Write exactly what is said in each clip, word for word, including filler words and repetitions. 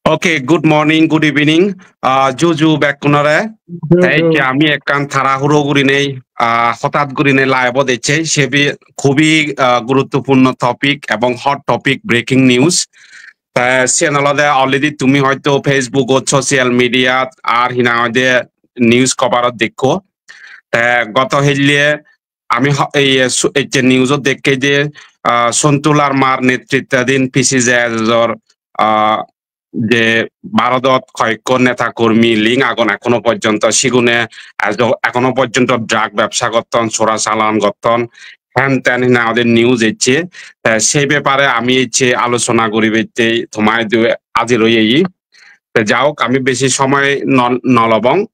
Okay, good morning, good evening. Uh, ju ju bekkunore. Ju Te ju. Ecche ami ekkan tarahuro gurinei, uh, hotat gurinei live-ot ecche, sebi khubi, uh, guruttopurno topic ebong hot topic, breaking news. Te siyen olode already tumi hoito Facebook-ot, social media-t ar hina hoide news cover-ot dekko. Te goto hille ami ho-, ei, eh, su-, ecche news-ot dekke je, ah, Sontu Larmar netrittadin P C J S S-or, ah, je Bharodot hoyekko neta kormi link agon, ekhono porjonto sigune ejo-, ekhono porjonto drug bebsa gotton, sora salan gotton, hen ten hina hoide news ecche. Te sei bepare ami ecche alochona guribatte toma idu ajir oyeyi. Te ja hok, ami besi somoy no, no lobong,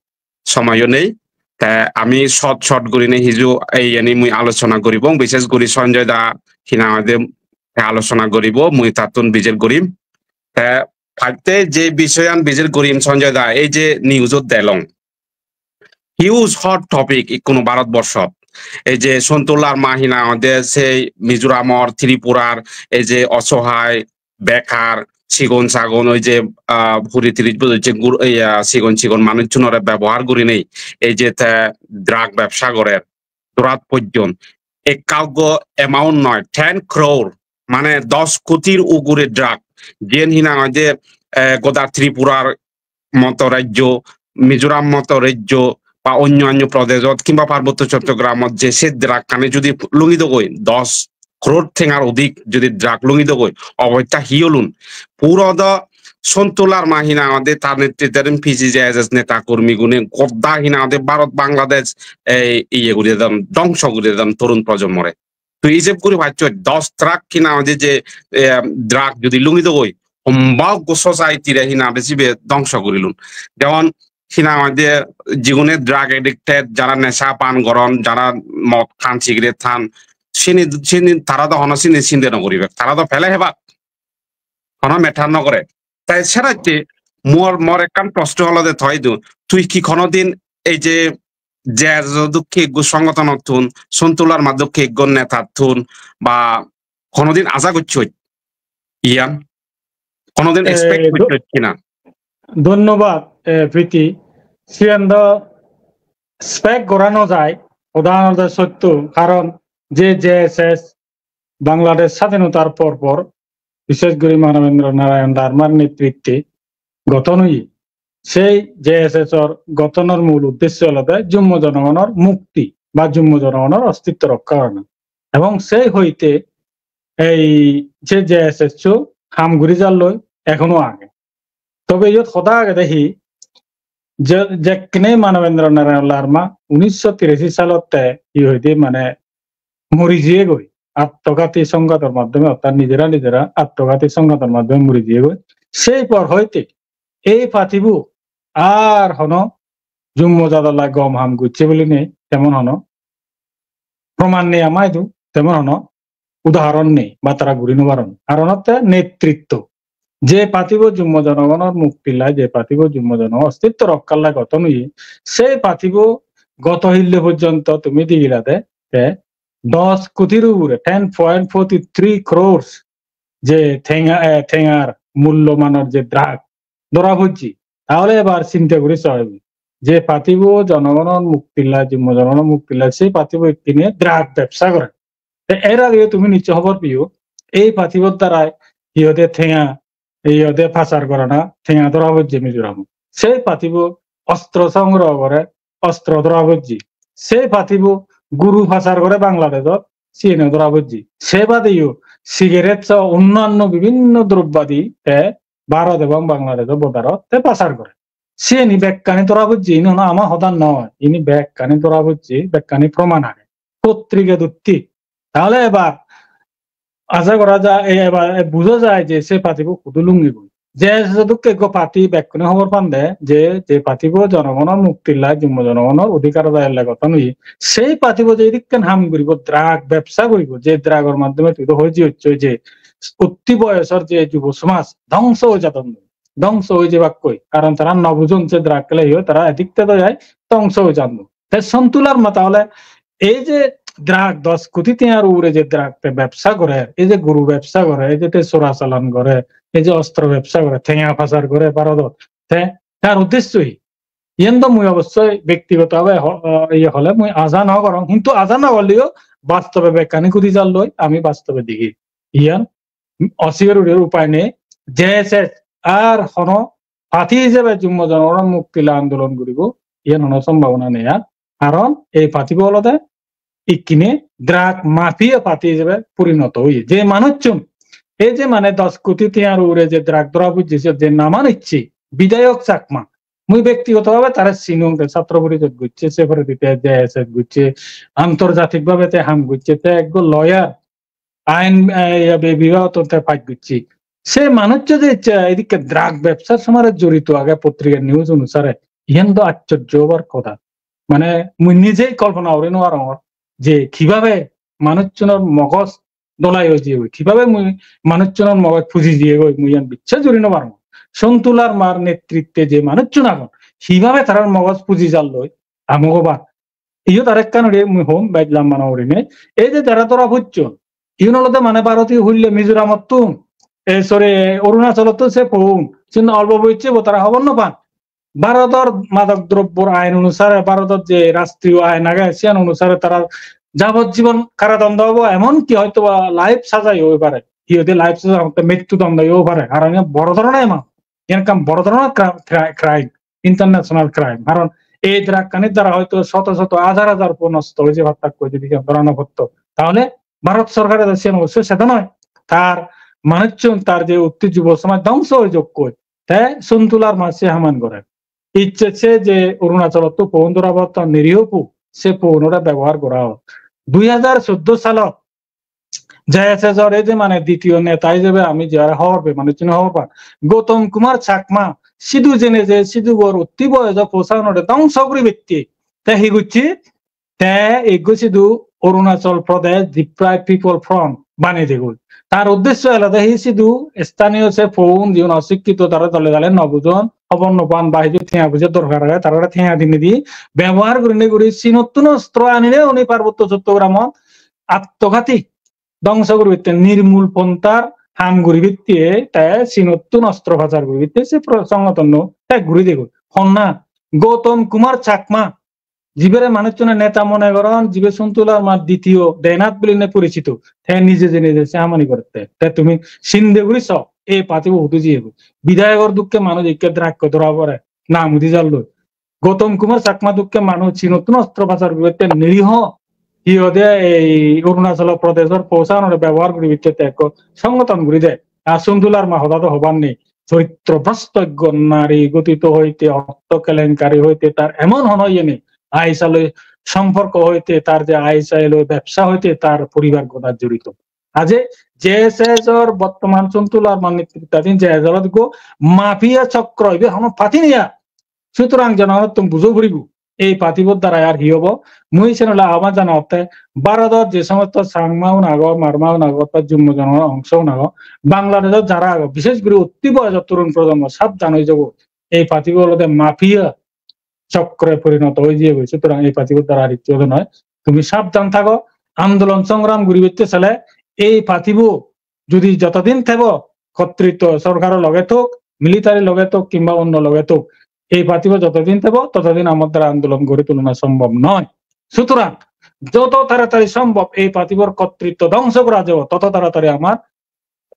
somoyo nei. Te ami short short gurinei hiju ei iyeni mui alochona guribong, bishes guri Sanjoy da hina hoide te alochona guribo, mui tattun bijer gurim. Te first-e je bisoyan bijer gurim Sanjoy da, ei je news-ot delong, huge hot topic ikkunu Bharatborshot. Ei je Sontu Larma hina hoide sei Mizoramor, Tripurar ei je osohai, bekar, sigon sagon, oi je, ah, kuri tiris bojor je gur-, ei, ah, sigon sigon manuchunore bebohar gurinei ei je te drug bebsa gorer, dorat pojjon. Ekka ekko amount noi, ten crore, mane dos kotir ugure drug. Jiyen hina hoide, eh, goda Tripurar moto rajyo, Mizoram moto rajyo ba onyo onyo prodeshot kimba Parbotto Chottogramot je se drug kani judi lungi dogoi, dos crore tengar odik judi drug lungi dogoi, obosta hi olun? Puro do Sontu Larma hina hoide tar netrittadin P C J S S neta kormi gune goda hina hoide Bharot Bangladesh ei iye guri dedon, dhongso guri dedon torun projonmore. Tui ijeb guri pacchoi, dos truck hina hoide je, eh, drug judi lungi dogoi, homba ekko society-re hina hoide sibe dhongso gurilun. Jemon hina hoide jigune drug addicted, jara nesha pan goron, jara mod khan, cigarette khan, sini, sini tara do hono sini sinde no guribak, tara do pele hebak, hono matter no gore. Tai seratte mor, mor ekkan proshno olode, toi du, tui hi honodin ei je J S S dokke ekko songotonottun, Sontu Larma dokke ekko netattun ba honodin aja gocchoj iyan? Honodin expect Eh, do-, gocchoj kina? Dhonnobad, eh, Priti. Siyan do expect gora no jai, hodan olode sotto, karon je J S S Bangladesh sadhinotar por por, bishesh guri Manavendra Narayan Larmar netritte goton oye. Sei J S S-or gotonor mul uddesho olode jummo jonogonor mukti ba jummo jonogonor ostitto rokka gorana. Ebong sei hoite ei je J S S-o ham guri jalloi ekhono age. Tobe iyot hoda agede hi, je, jekkene Manavendra Narayan Larma unisho tirashi salotte hi hoide mane mori jiyegoi, attoghati songhator maddhome, orthat nijera nijera attoghati songhator maddhome mori jiyegoi. Sei por hoite ei patibo ar hono jummo jadolai gom ham gocche bili nei, temon hono proman nei ama idu, temon hono udahoron nei, ba tara guri no paron. Karon otte netritto. Je patibo jummo jonogonor mukti lai, je patibo jummo jonogonor ostitto rokkar lai goton oye, sei patibo goto hille porjonto tumi digilade, te dos kotir ugure, ten point forty three crores je tenga, eh, tengar mullo manor je drug dhora pojje, tahole ebar sinte guri so, je patibo jonogonor mukti lai, jummo jonogonor mukti lai, sei patibo ikkine drug bebsa gore. Te er ageyo tumi nischoi hobor peyo, ei patibor darai hi hoide tenga, hi hoide pasar gorana, tenga dhora pojje Mizoramot. Sei patibo ostro songgroho gore, ostro dhora pojje. Sei patibo guru pasar gore Bangladeshot, siyeno dhora pojje. Se badeyo cigarette soho onnanno bibhinno drobbadi te Bharot ebong Bangladeshor borderot te pasar gore. Siyeni bekkani dhora pojje, ini hono ama hoda noi, ini bekkani dhora pojje, bekkani proman age. Potrike dutti. Tahole ebar aja gora jai, e, ebar, e, buja jai je se patibo hudu lungiboi. J S S dokke ekko pati bekkune hobor pande je, je patibo jonogonor mukti lai, jummo jonogonor odhikar adayella goton oye, sei patibo je idikken ham guribo, drug bebsa guribo, je drugor maddhome tui do hoi jiyocchoi je utti boyosor je jubo somaj dhongso oi jadon, dhongso oi jebakkoi, karon tara no bujon se drug hele hi oi, tara addicted oi jai, dhongso oi jadon. Te Sontu Larma tahole ei je drug, dos koti tengar ugure je drug te bebsa gorer, ei je guru bebsa gorer, ei je te sora salan gorer, ei je ostro bebsa gore, tenga pasar gore Bharodot, te tar uddesho hi? Iyen do mui obossoi bektigoto bhabe ho-, ah, iye hole mui aja no gorong, hintu aja no gorleyo bastobe bekkani gudi jar loi ami bastobe degi. Iyen oswigar guribar upai nei. J S S ar hono party hijebe Jummo Jonogor Mukti Loroi Andolon guribo, iyen hono sombhabona nei ar. Karon ei party bo olode ikkine drug mafia party hijebe porinoto oye. Je manuchun, ei je mane dos koti tengari ugure je drug dhora pojje, siyot je nama nicche, Bidhayok Chakma, mui bektigoto bhabe tare sinong, te Chhatro Porisod gocche, se poredi te J S S gocche, antorjatik bhabe te ham gocche, te ekko lawyer, ain, eh, iye, be-, bibhagottun te pass gocche. Se manuccho je ecche edikke drug bebsar somare jorito age, potrikar news onusare, iyen do acchorjo obar hoda. Mane mui nijei kolpona guri nw parongor je kibhabe manuchunor mogoj dolai oi jiyegoi, kibhabe mui manuchunor mogoj puji jiyegoi, mui iyan bicchas guri nw parongor. Sontu Larmar netritte je manuchun agon, kibhabe tarar mogoj puji jar loi, amok obar. Iyot arekkan guri mui hom, bej lamba nw gurinei. Ei je jara dhora pocchon, iyun olode mane Bharotiyo hulle Mizoramottun, e, sorry, Arunachalottun se poun, sin olpo boyocche bo, tara hobor nw pan. Bharodor madok drobbor ain onusare, Bharodot je rastriyo ain age, siyan onusare tara jabojibon karadondo obo, emon ki hoyto ba life saja oi pare. Hi hoide life saja hotte mrittu dondo oi pare. Karon iyan boro dhoronor ema. Iyan ekkan boro dhoronor cra-, cra-, crime, international crime. Karon ei drug ani dara hoyto shoto shoto hajar hajar po nosto oi je pattak koi jodi iyan dhora nw potto. Tahole Bharot sorkare do siyan obossoi sedo noi. Tar manuchun, tar je utti jubo somaj dhongso oi jokkoi. Te Sontu Larma se haman gore. Icche se je Arunachalottun poun dhora potton niriho pu, se pounore bebohar gora or. Dui hajar soddo salot J S S or ei je mane ditiyo neta hijebe ami je are hobor pei, manuchune hobor pan, Gautam Kumar Chakma sidu jene je sidugor utti boyojo pousaunore dhongso guribatte te hi gocche? Te ekko sidu Arunachal Pradesh Deprived People Front banei degoi. Tar uddesho olode hi, sidu sthaniyo se poun jiun osikkito, tara dole dale nw bujon, hobor nw pan ba hiju tenga poije dorkar age, tarare tenga dinei di bebohar gurinei guri Chinottun ostro aninei uni Parbotto Chottogramot attoghati dhongso guribatte, nirmul ponthar ham guribatte, te Chinottun ostro pachar guribatte se pro-, songothonno te guri degoi. Honna, Gautam Kumar Chakma, jibere manuchune neta mone goron, jibe Sontu Larmar ditiyo denat bilinei porichito, te nije je nije se hamani gorette. Te tumi sinde guri so, ei party bo hudu jiyegoi. Bidhayokor dokke manuj ikke drug-ko dhora pore, nam udi jar loi. Gautam Kumar Chakma dokke manuj Chinottun ostro pachar guribatte, niriho, hi hoide ei Arunachal Pradeshor pousaunore bebohar guribatte te ekko songothon guri de. Ar Sontu Larma hoda do hobar nei. Choritro bhrosto ekko nari gotito hoite, ortho kelenkari hoite tar emon hono iye nei. I S I loi somporko hoite, tar je I S I loi bebsa hoite tar poribar goda jorito. Aje J S S or bottoman Sontu Larmar netrittadin J S S olode ekko mafia chokro, ibe hono party nei ar. Sutorang jonogonottun bujo puribo, ei party bor darai ar hi obo? Mui senole ahban janaotte, Bharodot je somosto Changma un ago, Marma un ago, orthat Jummo Jonogor ongso un ago, Bangladeshot jara ago, bishesh guri utti boyojo torun projonmo sabdhan oi jago. Ei party bo olode mafia chokre porinoto oi jiyegoi. Sutorang ei party bor darai ar hissu odo noi. Tumi sabdhan thago, andolon songram guribatte sele ei party bo judi jotodin thebo, kotritto sorkaro loge thok, military loge thok, kimba onno loge thok, ei party bo jotodin thebo, totodin amar dara andolon gori tulona sombhob noi. Sutorang, joto taratari sombhob ei party bor kotritto dhongso gora jebo, toto taratari amar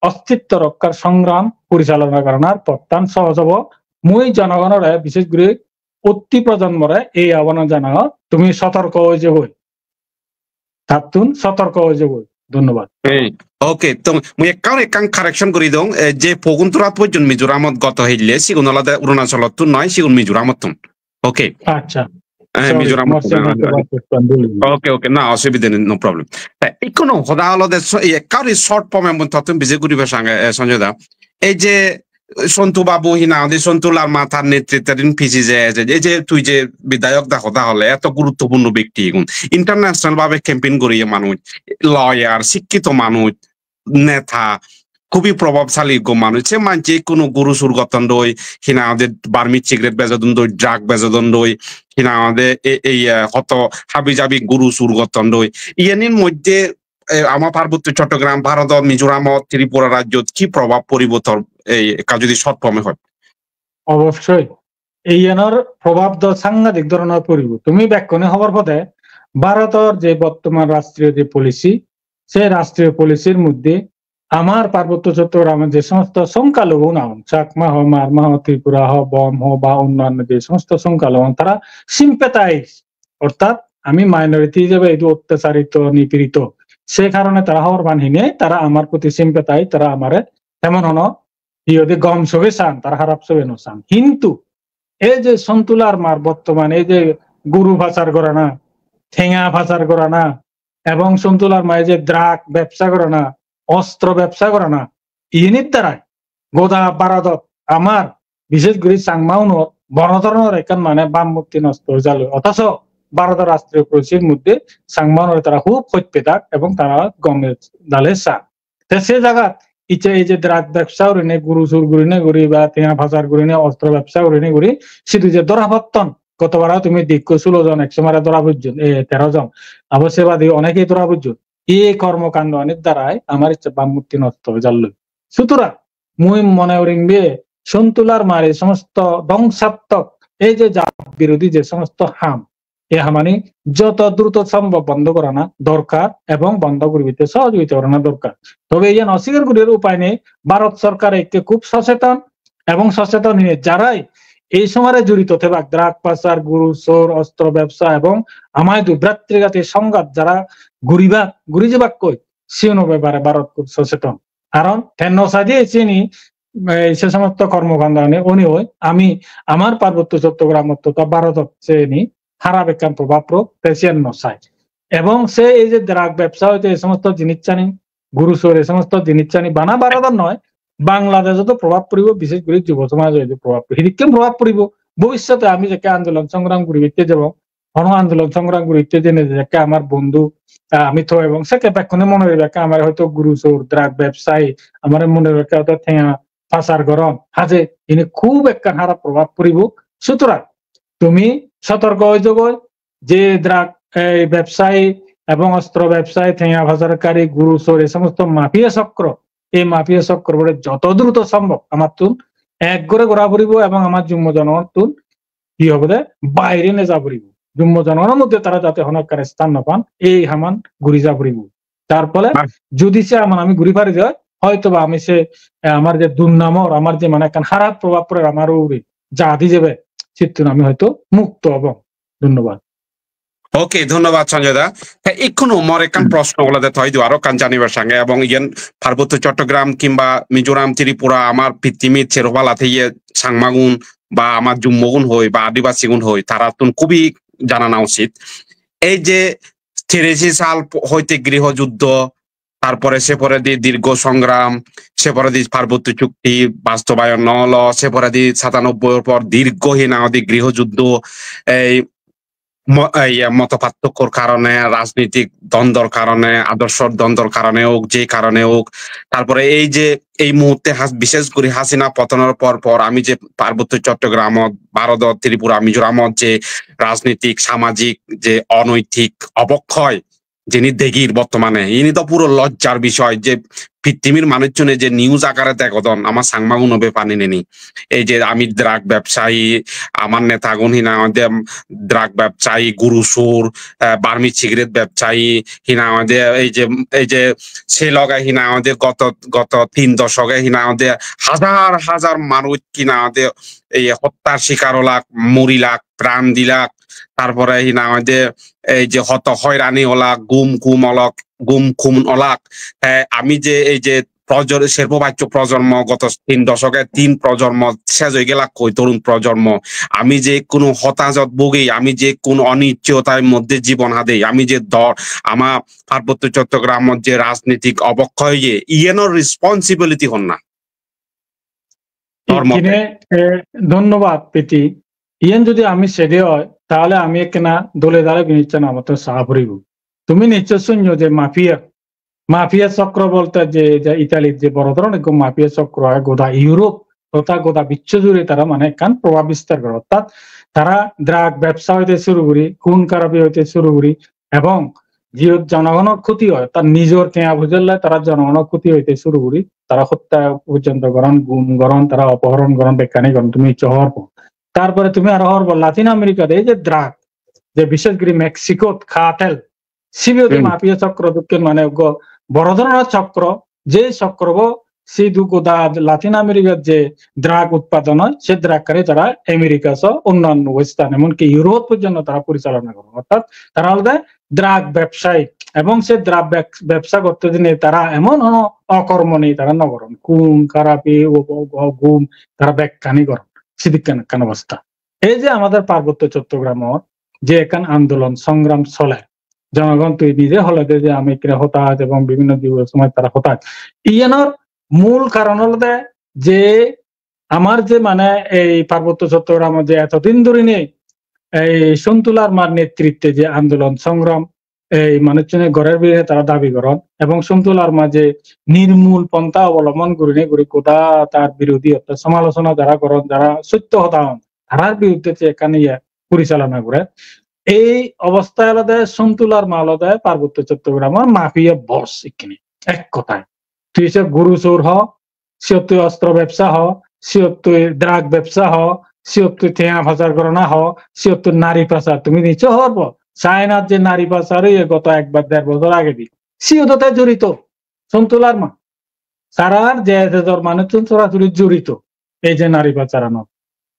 ostitto rokkar songram porichalona goronar pottan sohoj obo. Mui jonogonore, bishesh guri utti projonmore ei ahbanan janangor, tumi sotorko oi jegoi. Tattun sotorko oi jegoi. Dhonnobad. Ei, okay, to mui ekkan, ekkan correction guri dong, eh, je pogun dhora pojjon Mizoramot goto hille, sigun olode Arunachalottun noi, sigun Mizoramottun. Okay. Accha. Eh, sorry, Mizoram mor se motto. Okay, okay, na, osubide nei, no problem. Eh, ikkono hoda olode so-, eh, ekkan short form e mui tottun bije guribar sange, eh, Sanjoy da. Ei je Sontu babu, hi nang hoide, Sontu Larma, tar netrittadin P C J S, ei je tui je bidhayok da hoda hole, eto guruttopurno bekti igun. International bhabe campaign goriye manuj, lawyer, sikkito manuj, neta, khubi probabshali ekko manuj. Se manje ikkunu guru sur gotton doi, hi nang hoide, Burmese cigarette bejodon doi, drug bejodon doi, hi nang hoide, e-, ei, eh, hoto habi jabi guru sur gotton doi. Iyenir moddhe eh, ama Parbotto Chottogram, Bharodot, Mizoramot, Tripura rajyot ki probab poribo tor, Ei ekka jodi short form-e hoi. Obossoi. Eiyanor probab do sangadik dhoronor poribo. Tumi bekkune hobor pode, Bharotor je bottoman rashtriyo je policy, se rashtriyo policy-r moddhe amar Parbotto Chottogramor je somosto songkhalugu agon, Chakma ho, Marma ho, Tripura ho, Bom ho ba onnanno je somosto songkhalugu agon, tara sympathize, ortat ami minority hijebe idu ottacharito, nipirito, se karone tara hobor pan hine, tara amar proti sympathize, tara amare temon hono hi hoide gom soge san, tara harap soge no san. Hintu ei je Sontu Larmar bottoman ei je guru pachar gorana, tenga pachar gorana, ebong Sontu Larmar ei je drug bebsa gorana, ostro bebsa gorana, init darai goda Bharodot amar, bishesh guri Changma unor boro dhoronor ekkan mane bhab murti nosto oi jalo. Othocho Bharodor rashtriyo policy-r moddhe Changma unore tara hub hoj pedak ebong tara gome dale san. Te se jagat icche ei je drug bebsa gurinei, guru sur gurinei guri ba tenga pachar gurinei, ostro bebsa gurinei guri, sidu je dhora potton, gotobara tumi dekko sulo jon, ek somare dhora pojjon, e, tero jon. Abo se bade onekei dhora pojjon. Ei kormokando anir darai amar icche bhab murti nosto oi jalloi. Sutorang mui mone gorim be Sontu Larmar ei somosto dhongsattmok ei je jat birodhi je somosto ham, ei hamani joto druto sombhob bondo gorana dorkar ebong bondo guribatte sohojogita gorana dorkar. Tobe iyan oswikar guribar upai nei, Bharot sorkar ekke hub socheton ebong socheton hine jarai ei somare jorito thebak, drug pachar, guru sor, ostro bebsa ebong ama idu bhratrigati songhat jara guribak, guri jebakkoi, siyono bepare Bharot hub socheton. Karon te no saide sini, ei se somosto kormokandani oni oi ami amar Parbotto Chottogramot totha Bharodot seni harap ekkan probab porok, te siyan no sai. Ebong se ei je drug bebsa hoite ei somosto jinissani, guru sor ei somosto jinissani bana Bharodot noi, Bangladeshot o probab poribo, bishesh guri jubo somajot o probab poribo. Hidikken probab poribo, bhobissote ami jekke andolon songram guribatte jebong, hono andolon songram guribatte jene jekke amar bondhu, ah, ami to ebong sekke bekkune mone goribakke amare hoito guru sor, drug bebsayi, amare mone goribakke hoito tenga pachar goron. Haje ini hub ekkan harap probab poribo. Sutorang tumi sotorko oi jogoi, je drug, ei, bebsayi ebong ostro bebsayi, tenga pacharkari, guru sor, ei somosto mafia chokro, ei mafia chokrobore joto druto sombhob amattun ek gore gora poribo ebong amar jummo jonogottun hi hobode baire neja poribo. Jummo jonogonor moddhe tara jate hono ekkan sthan no pan, ei haman guri ja poribo. Tar phole jodi se haman ami guri pari de oi, hoyto ba ami se, eh, amar je durnamor, amar je mane ekkan harap probab porer amar ugure, jadi jebe, sittun ami hoyto mukto obong. Dhonnobad. Ok, dhonnobad Sanjoy da. Te ikkunu mor ekkan proshno olode, toi idu aro ekkan janibar sange, ebong iyen Parbotto Chottogram kimba Mizoram, Tripura, amar pittimit sero pala theye Changmagun ba amar Jummogun hoi ba Adibasigun hoi, tarattun khubi janana usit. Ei je tirashi sal po-, hoite griho juddho, tarpore se poredi dirgho songram, se poredi Parbotto Chukti bastobayon no olo, se poredi satanobboi or por dirgho hi nang hoide griho juddho, ei mo-, ei, eh, moto partokkor karone, rajnitik dondor karone, adorsor dondor karone ok, je karone ok, tarpore ei je ei muhurte Has-, bishesh guri Hasina potonor por por ami je Parbotto Chottogramot, Bharodot, Tripura, Mizoramot je rajnitik, samajik je onoitik obokkoi, jeni degir bottomane, ini do puro lojjar bishoy je pittimir manuchchune je news akare degodon ama Changmaguno bepar nineni. Ei je ami drug bebsayi, amar netagun hi nang hoide drug bebsayi, guru sur, eh, Burmese cigarette bebsayi, hi nang hoide ei je, ei je se loge hi nang hoide goto, goto tin dosoge hi nang hoide hajar hajar manuj hi nang hoide ei hottar shikar olak, morilak, pran dilak, tarpore hi nang hoide ei je hoto hoirani olak, gum kum olak, gum kum olak. Te ami je ei je projor-, serbo baccho projormo, goto tin dosoge tin projormo sej oi gelak koi, torun projormo. Ami je ikkunu hotajot bhugi, ami je ikkunu onischchoyotar moddhe jibon hadei, ami je dor, ama Parbotto Chottogramot je rajnitik obokkoi oye, iyenor responsibility honna? Dor mote. Ikkine, eh, dhonnobad, Priti. Iyen jodi ami sede oi, tahole ami ekkena dole dale jinissan amattun sa poribo. Tumi nischoi sunno je mafia, mafia chokro bolte je, je Italy-t je boro dhoronor ekko mafia chokro age, goda Europe, goda, goda biswo jure tara mane ekkan probab bistar gore. Orthat tara drug bebsa hoite suru guri, khun kharabi hoite suru guri, ebong jiyot jonogonor khoti oi, tar nijor tenga pujelle tara jonogonor khoti oite suru guri, tara hotta porjonto goron, gum goron, tara opohoron goron, bekkani goron, tumi iccho hobor po. Tarpore tumi aro hobor po, Latin America-t ei je drug, je bishes guri Mexico-t cartel, sibe ode Hmm. mafia chokro dokken, mane ekko boro dhoronor chokro, je chokrobo sidu goda Latin America-t je drug utpadon oi, se drug-kani tara America so onnanno western, emonki Europe porjonto tara porichalona goron. Orthat tara olode drug bebsayi, ebong se drug beb-, bebsa gotte dine tara emon hono okormo nei tara no goron. Khun, kharapi, o-, o-, o-, gum, tara bekkani goron. Sidikken ekkan obosta. Ei je amader Parbotto Chottogramot je ekkan andolon songram soler, jonogon tui nije holede je ami ekkere hotaj ebong bibhinno dibo somoy tara hotaj. Iyanor mul karon olode je amar je mane ei Parbotto Chottogramot je etodin dhurinei ei Sontu Larmar netritte je andolon songram, ei manuchchune gorer bidire tara dabi goron, ebong Sontu Larma je nirmul pontha obolombon gurinei guri goda tar birodhi orthat somalochona jara goron, jara sotto hoda hon, tarar biruddhe je ekkan iye porichalona gore. Ei obosta olode Sontu Larma olode Parbotto Chottogramor mafia boss ikkini, ek hotai. Tui se guru sor ho, siyottui ostro bebsa ho, siyottui drug bebsa ho, siyottui tenga pachar gorona ho, siyottui nari pachar. Tumi nicho hobor po? China-t je nari pachar oye goto ek ba der bojor agedi, siyot o te jorito, Sontu Larma. Tarar je je dor manuchchun sorasori jorito ei je nari pacharanot.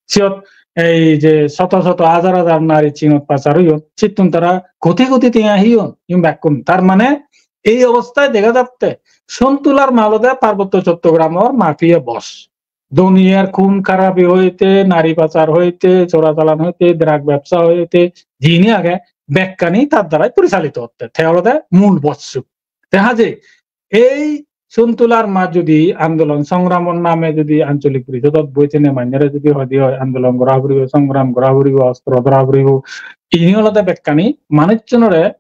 Siyot ei je soto soto hajar hajar nari chingot pachar oyon, sittun tara koti koti tenga heyon, iun bekkun. Tar mane ei obostai dega jatte Sontu Larma olode Parbotto Chottogramor mafia boss. Duniyar khun kharapi hoite, nari pachar hoite, chora chalan hoite, drug bebsa hoite, jini age bekkani tar darai porichalito otte. Te olode mul boss-o. Te haje ei Sontu Larma judi andolon songramor name judi ancholik porisodot boi thene mannore judi hoide oi, andolon gora puribo, songram gora puribo, ostro dhora puribo, ini olode bekkani manuchchunore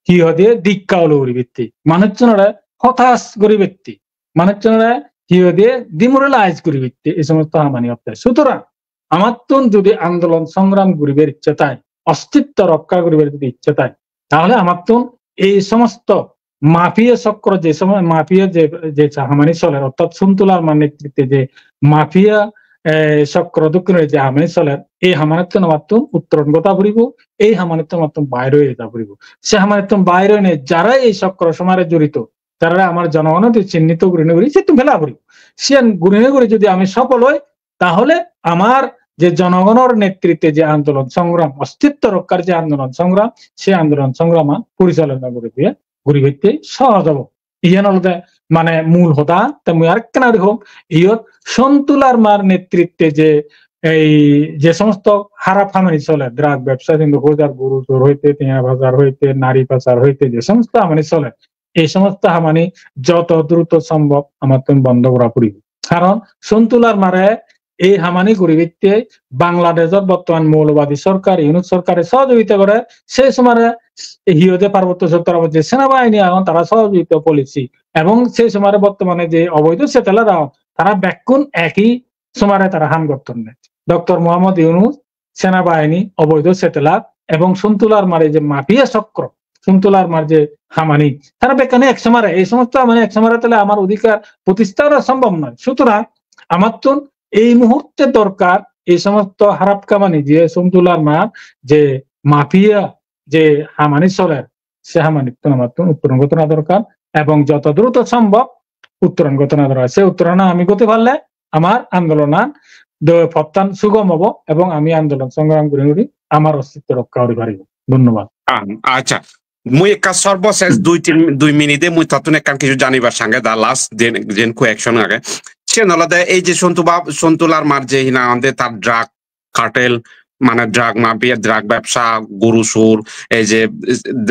hi hoide dikka ulo guribatte, manuchchunore hotas guribatte, manuchchunore hi hoide demoralize guribatte ei somosto hamani otte. Sutorang amattun judi andolon songram guribar icche thai, ostitto rokka guribar judi icche thai, tahole amattun ei somosto mafia chokro, je somoy mafia je, je cha-, hamani soler, orthat Sontu Larmar netritte je mafia, eh, chokro dokken je hamani soler, ei hamanittun amattun uttoron goda puribo, ei hamanittun amattun baire oye ja puribo. Se hamanittun baire oinei jara ei chokro somare jorito, tarare amar jonogono je chinnito gurinei guri sittun pela puribo. Siyan gurinei guri judi ami sofol oi, tahole amar je jonogonor netritte je andolon songram, ostitto rokkar je andolon songram, se andolon songraman porichalona guri diye, guribatte sohoj obo. Iyan olode mane mul hoda. Te mui arekkan guri hom, iyot Sontu Larmar netritte je ei je somosto harap hamani soler, drug bebsa hintu hojar guru sor hoite, tenga pachar hoite, nari pachar hoite je somosto hamani soler, ei somosto hamani joto druto sombhob amattun bondo gora puribo. Karon Sontu Larmare ei hamani guribatte Bangladeshor bottoman moulobadi sorkar, Yunus sorkare sohojogita gore, se somare hi hoide Parbotto Chottogramot je senabahini agon tara sohojogita policy, ebong se somare bottomane je oboido settler agon tara bekkun eki somare tara ham gottonne. Doctor Mohammad Yunus, senabahini, oboido settler ebong Sontu Larmar ei je mafia chokro, Sontu Larmar je hamani, tara bekkani ek somare, ei somosto hamani ek somare tale amar odhikar protistha gora sombhob noi. Sutorang amattun ei muhurte dorkar ei somosto harap hamani je Sontu Larmar je mafia je hamani soler, se hamanittun amattun uttoron gotona dorkar ebong joto druto sombhob uttoron gotona dorkar. Se uttoron ami goti parle amar andolonan do pottan sugom obo ebong ami andolon songram guri guri amar ostitto rokka guri paribo. Dhonnobad. Ah, accha. Mui ekka sorbosesh dui tin, dui minute mui tottun ekkan kichu janibar sange da last jen, jen question age. Siyen olode ei je Sontu Bab-, Sontu Larmar je hina honde tar drug cartel, mane drug mafia, drug bebsa, guru sur, ei je,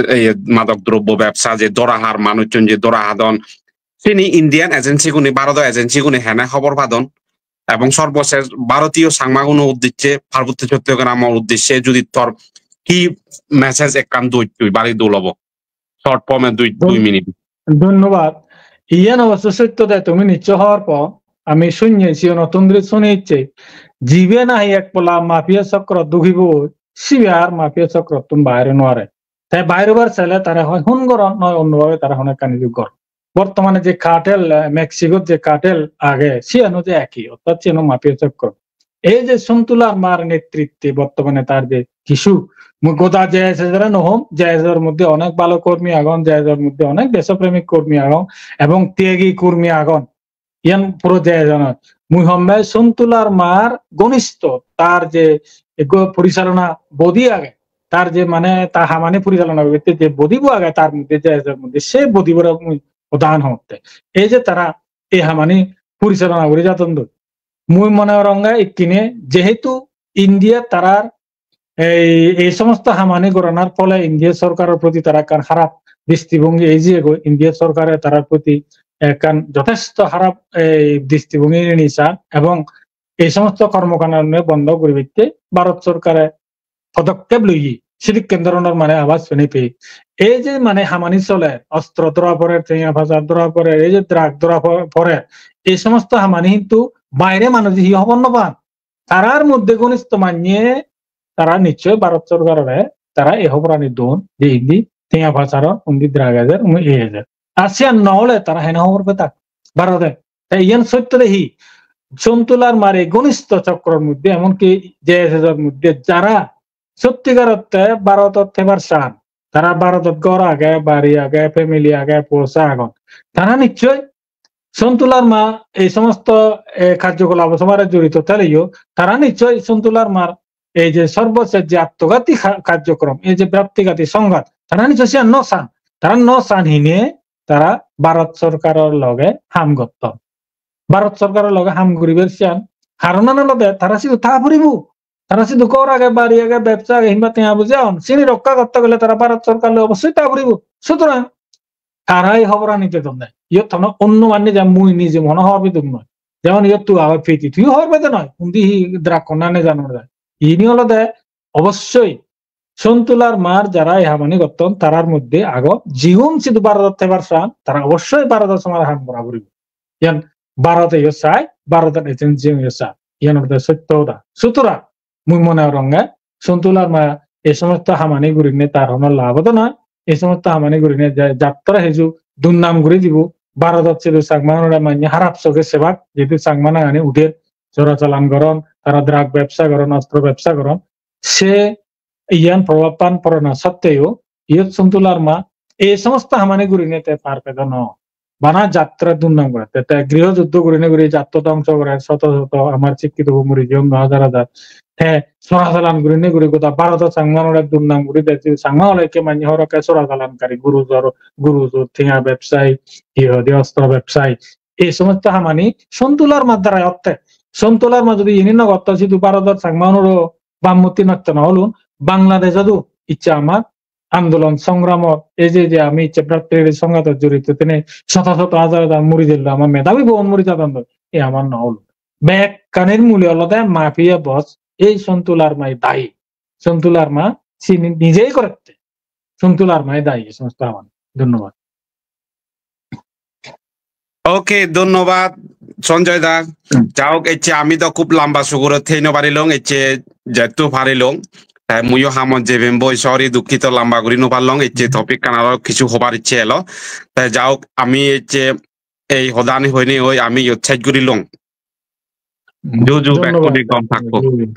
ei madok drobbo bebsa, je dhora har manuchchun je dhora hadon, sini Indian agency gune, Bharodo agency gune hene hobor padon? Ebong sorbosesh Bharotiyo Changmaguno uddicche, Parbotto Chottogramor uddicche judi tor hi message ekkan doj tui bari dol obo. Short form e dui, dui minute. Dhonnobad. Iyan obosso sotto de, tumi nicho hobor po. Ami sunye, siyonottun dhuri suni icche. Jibe nahi ek pola mafia chokro dugibo, sibe ar mafia chokrottun baire no are. Te bairebar sele tara hoi hun goron, noi onno bhabe tara hono ekkan idu goron. Bortomane je cartel, eh, Mexico-t je cartel age, siyano je eki, orthat siyano mafia chokro. Ei je Sontu Larmar netritte bortomane tar je kichu, mui goda J S S-ore no hom, J S S-or moddhe onek bhalo kormi agon, J S S-or moddhe onek deshopremik kormi agon, ebong tyagi kormi agon. Iyan puro J S S-or noi. Mui homme Sontu Larmar ghonistho, tar je ego porichalona body age, tar je mane ta hamani porichalona guribatte je body bo age tar moddhe, J S S-or moddhe, se body bore mui hodan hotte. Ei je tara ei hamani porichalona guri jadon doi. Mui mone goronge ikkine jehetu India tarar ei, ei somosto hamani goranar phole India sorkaror proti tara ekkan harap dristibhongi ei jiyegoi, India sorkare tarar proti ekkan jothesto harap ei dristibhongi rini san, ebong ei somosto kormokandone bondo guribatte Bharot sorkare podokkep loye, sidikken dhoronor mane abaj suni pei. Ei je mane hamani soler, ostro dhora porer, tenga pajar dhora porer, ei je drug dhora po-, porer, ei somosto hamani hintu baire manuje hi hobor no pan. Tarar moddhe ghonistho manye tara nichchoi Bharot sorkarore tara ei hoborani don je indi tenga pajar or, undi drug ejer, undi ei ejer. Ar siyan no ole tara hene hobor petak Bharote? Te iyan sotto de hi? Sontu Larmar ei ghonistho chokror moddhe, emonki J S S-or moddhe jara sottigarotte Bharotot thebar san, tara Bharotot ghor age, bari age, family age, poisa agon, tara nichchoi Sontu Larma ei somosto, eh, karjokolabo somare jorito theleyo, tara nichchoi Sontu Larmar ei je sorboshesh je attogati ka-, karjokrom, ei je praptigati songhat, tara nichchoi siyan no san. Tara no san hine tara Bharot sorkaror loge ham gotton. Bharot sorkaror loge ham guribar siyan haronan olode tara sidu tha puribo. Tara sidu ghor age, bari age, bebsa age, himba tenga puji agon. Sini rokka gotte gele tara Bharot sorkar loi obossoi tha puribo. Sutorang tara ei hoborani dedonde. Iyot hono onno manne je mui nije hono hobor pedung noi. Jemon iyot tu age Priti, tuiyo hobor pede noi. Undi hi drug honna ne jano de. Ini olode obossoi Sontu Larmar jara ei hamani gotton, tarar moddhe agon, jigun sidu Bharotot thebar san, tara obossoi Bharotor somare ham gora puribo. Iyan Bharoteyo sai, Bharotor agency-yo sai. Iyan olode sotto hoda. Sutorang, mui mone goronge, Sontu Larma ei somosto hamani gurinei tar hono lab obo noi. Ei somosto hamani gurinei je jattore hiju durnam guri dibo. Bharotot sidu Changma-unore manye harap soge sebak, jehetu Changma nangani uder, chora chalan goron, tara drug bebsa goron, ostro bebsa goron. Se iyan probab pan porona sotteo, iyot Sontu Larma ei somosto hamani gurinei te par pedo no. Bana jatre durnam gore. Te, te griho juddho gurinei guri jatto dhongso gore, soto soto amar sikkito bo muri jeyong no hajar hajar. Te sora salan gurinei guri goda Bharoto Changma-unore durnam guri de, Changma ole ikke manye horokke sora salan kari, guru jor, guru jor, tenga bebsai, hi hoide ostro bebsai. Ei somosto hamani Sontu Larmar darai otte. Sontu Larma jodi ini no gotto, sidu Bharotor Changma-unoro bhammutti nosto no olun, Bangladeshot-o icche amar andolon songramot, ei je, je ami icche bhratriri songhatot jorito, tene soto soto hajar hajar muri jello, amar medhabi bohun muri jadon do, ei amar no olo. Bekkanir mule olode mafia boss, ei Sontu Larmai dayi. Sontu Larma sini nijei gorette. Sontu Larmai dayi ei somosto haman. Dhonnobad. Ok, dhonnobad, Sanjoy da. Hmm. Jaok, ecche ami do khub lamba suguro thei no parilong, ecche jetto parilong. Te muiyo hamot jebem boi, sorry, dukkito, lamba guri no parlong, ecche topic kan aro kichu hobar icche elo. Te jaok, ami ecche ei hodani hoinei oi ami iyot sej gurilong. Hmm. Ju ju, dhonnobad. Bekkune gom thakko. Ju ju.